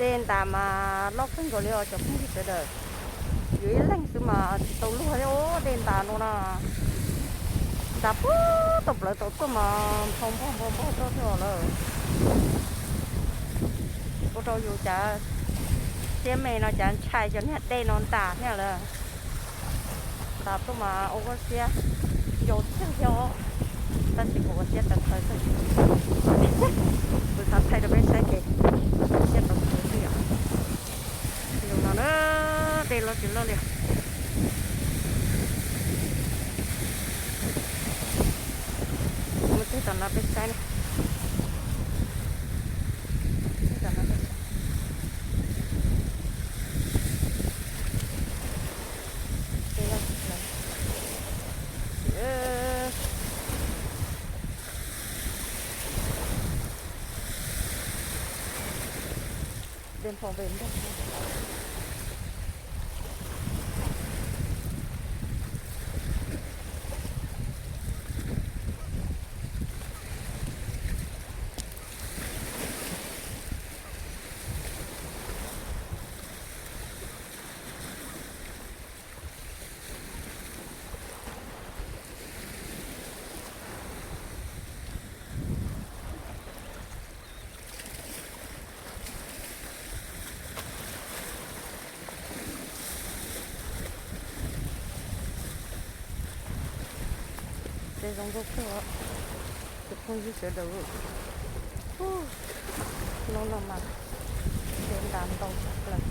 Dej ntas mas loj kawg nkaus li os cov phooj ywg sawv daws. Yus ib leeg xwb mas tsis tau luag thiab os, dej ntas no na. Ntas puag tom plawv tau tuaj mas nphau npog nphau npog tuaj thiab lawm. Ua rau yus cav siab me no cav ntshai cov niag dej no ntas thiab lawm. Ntas tuaj mas ua koj siab yau tag thiab os, tab sis kuv ua siab tawv tawv xwb. Kuv xav thaij rau peb saib ces siab tawv tawv xwb yom. Zoo no na, dej loj tsis loj li. Mus txog tom no peb saib na. Txog tom no peb saib. Dej loj tsis loj. Dej nphau npe ntag. Dej zoo nkauj kawg os cov phooj ywg sawv daws. Hnub no mas dej ntas ntau tshaj plaws.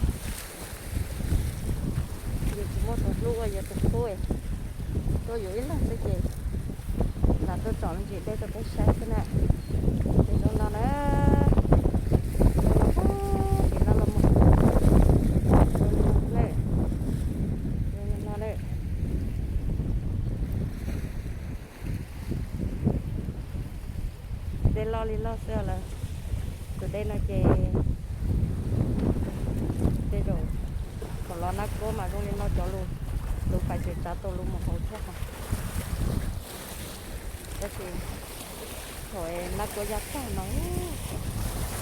Yus tsis muaj tus hlub ua yus tus khub, tuaj yus ib leeg xwb ces ntas tuaj tsom me ntsis dej rau peb saib xwb na. Ces zoo no na, zoo no puag tim no los mus, zoo no na, zoo no na. Dej loj li loj xwb lawm. Tus dej no ces tej zaum thaum los Nab Kuab mas zoo li no cov lus, lus pais tseem tsav tau lus mus hauv thiab os. Tab sis thaum Nab Kuab yaj tag no,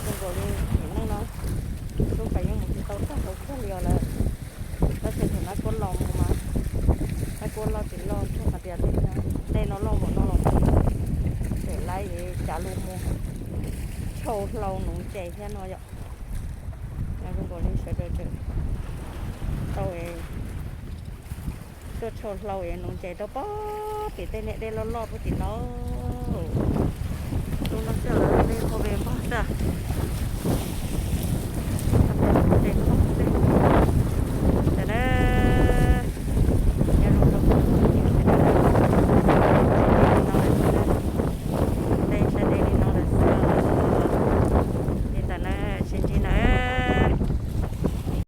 zoo nkaus li nim neej no lub pais yeej mus tsis tau tag hauv kiag li os lawm. Tab sis thaum Nab Kuab los mus mas Nab Kuab loj tsis loj ntshe hais tias tej no loj npaum no los tseem laib tsav lus mus tshau hlau nuv ntses thiab no yom. Zoo nkaus li sawv daws tseem tau tuaj tshau hlau es nuv ntses rau puag tim tej niag dej loj loj puag tim no. Zoo no xwb lawm.